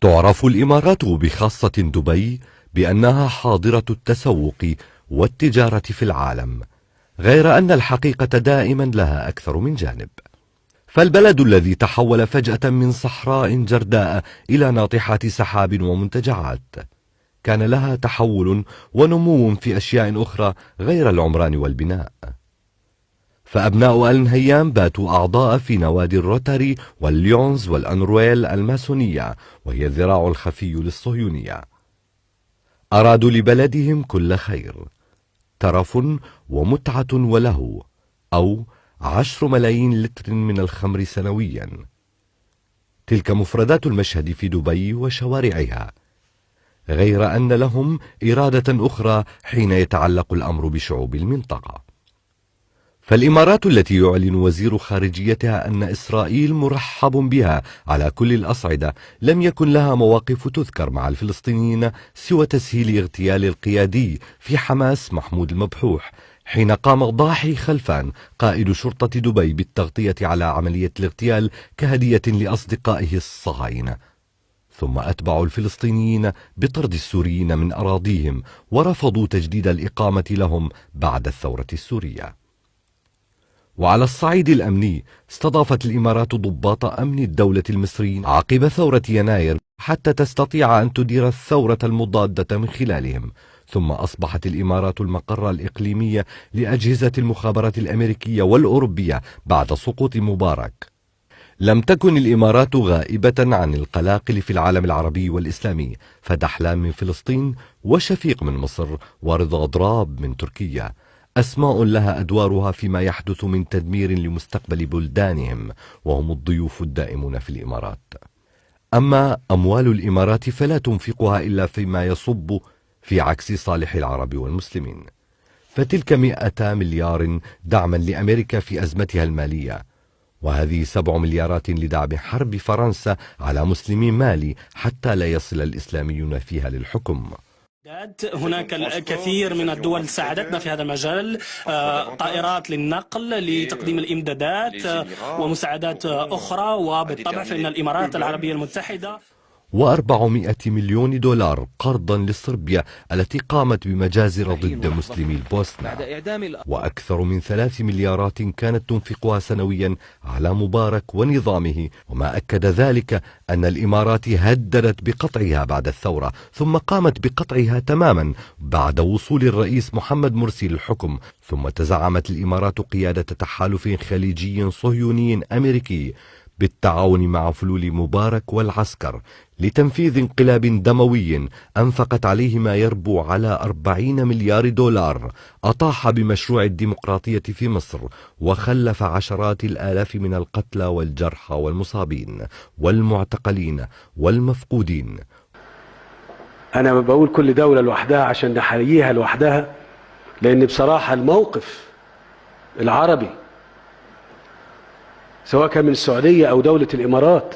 تعرف الإمارات بخاصة دبي بأنها حاضرة التسوق والتجارة في العالم، غير أن الحقيقة دائما لها أكثر من جانب. فالبلد الذي تحول فجأة من صحراء جرداء إلى ناطحات سحاب ومنتجعات كان لها تحول ونمو في أشياء أخرى غير العمران والبناء. فأبناء آل نهيان باتوا أعضاء في نوادي الروتاري والليونز والأنرويل الماسونية، وهي الذراع الخفي للصهيونية. أرادوا لبلدهم كل خير، ترف ومتعة ولهو، أو 10 ملايين لتر من الخمر سنويا. تلك مفردات المشهد في دبي وشوارعها، غير أن لهم إرادة أخرى حين يتعلق الأمر بشعوب المنطقة. فالإمارات التي يعلن وزير خارجيتها أن إسرائيل مرحب بها على كل الأصعدة لم يكن لها مواقف تذكر مع الفلسطينيين سوى تسهيل اغتيال القيادي في حماس محمود المبحوح، حين قام ضاحي خلفان قائد شرطة دبي بالتغطية على عملية الاغتيال كهدية لأصدقائه الصهاينة. ثم أتبعوا الفلسطينيين بطرد السوريين من أراضيهم ورفضوا تجديد الإقامة لهم بعد الثورة السورية. وعلى الصعيد الأمني استضافت الإمارات ضباط أمن الدولة المصريين عقب ثورة يناير حتى تستطيع أن تدير الثورة المضادة من خلالهم. ثم أصبحت الإمارات المقر الإقليمي لأجهزة المخابرات الأمريكية والأوروبية بعد سقوط مبارك. لم تكن الإمارات غائبة عن القلاقل في العالم العربي والإسلامي، فدحلان من فلسطين وشفيق من مصر ورضا ضراب من تركيا، أسماء لها أدوارها فيما يحدث من تدمير لمستقبل بلدانهم، وهم الضيوف الدائمون في الإمارات. أما أموال الإمارات فلا تنفقها إلا فيما يصب في عكس صالح العرب والمسلمين، فتلك 100 مليار دعما لأمريكا في أزمتها المالية، وهذه 7 مليارات لدعم حرب فرنسا على مسلمي مالي حتى لا يصل الإسلاميون فيها للحكم. هناك الكثير من الدول ساعدتنا في هذا المجال، طائرات للنقل لتقديم الإمدادات ومساعدات أخرى، وبالطبع فإن الإمارات العربية المتحدة و400 مليون دولار قرضا لصربيا التي قامت بمجازر ضد مسلمي البوسنة، وأكثر من 3 مليارات كانت تنفقها سنويا على مبارك ونظامه. وما أكد ذلك أن الإمارات هددت بقطعها بعد الثورة، ثم قامت بقطعها تماما بعد وصول الرئيس محمد مرسي للحكم. ثم تزعمت الإمارات قيادة تحالف خليجي صهيوني أمريكي بالتعاون مع فلول مبارك والعسكر لتنفيذ انقلاب دموي أنفقت عليه ما يربو على 40 مليار دولار، أطاح بمشروع الديمقراطية في مصر وخلف عشرات الآلاف من القتلى والجرحى والمصابين والمعتقلين والمفقودين. أنا بقول كل دولة لوحدها عشان نحييها لوحدها، لأن بصراحة الموقف العربي سواء كان من السعودية أو دولة الإمارات،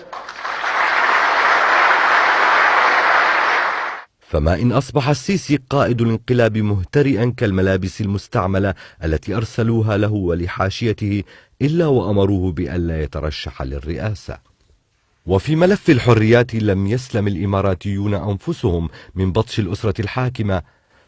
فما إن أصبح السيسي قائد الانقلاب مهترئا كالملابس المستعملة التي أرسلوها له ولحاشيته إلا وأمروه بألا يترشح للرئاسة. وفي ملف الحريات لم يسلم الإماراتيون أنفسهم من بطش الأسرة الحاكمة،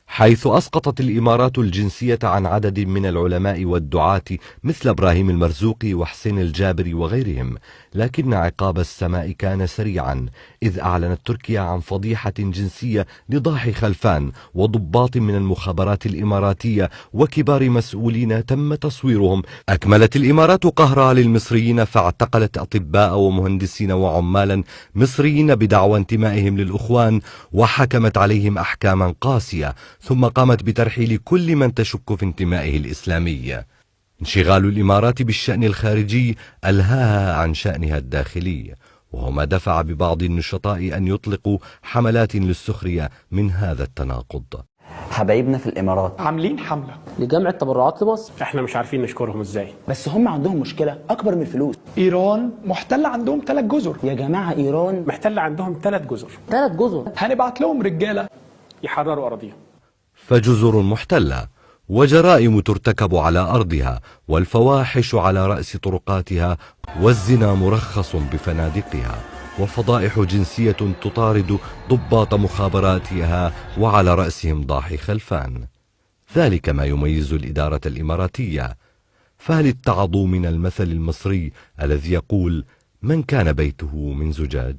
حيث أسقطت الإمارات الجنسية عن عدد من العلماء والدعاة مثل إبراهيم المرزوقي وحسين الجابري وغيرهم. لكن عقاب السماء كان سريعا، إذ أعلنت تركيا عن فضيحة جنسية لضاحي خلفان وضباط من المخابرات الإماراتية وكبار مسؤولين تم تصويرهم. أكملت الإمارات قهرها للمصريين فاعتقلت أطباء ومهندسين وعمالا مصريين بدعوى انتمائهم للأخوان، وحكمت عليهم أحكاما قاسية، ثم قامت بترحيل كل من تشك في انتمائه الإسلامي. انشغال الإمارات بالشأن الخارجي ألهاها عن شأنها الداخلي، وهو ما دفع ببعض النشطاء أن يطلقوا حملات للسخرية من هذا التناقض. حبايبنا في الإمارات عاملين حملة لجمع التبرعات لمصر، احنا مش عارفين نشكرهم ازاي، بس هم عندهم مشكلة أكبر من الفلوس. ايران محتلة عندهم 3 جزر يا جماعة، إيران محتلة عندهم 3 جزر، 3 جزر، هنبعت لهم رجالة يحرروا أراضيهم. فجزر محتلة وجرائم ترتكب على أرضها والفواحش على رأس طرقاتها والزنا مرخص بفنادقها. وفضائح جنسية تطارد ضباط مخابراتها وعلى رأسهم ضاحي خلفان. ذلك ما يميز الإدارة الإماراتية. فهل اتعظوا من المثل المصري الذي يقول: من كان بيته من زجاج؟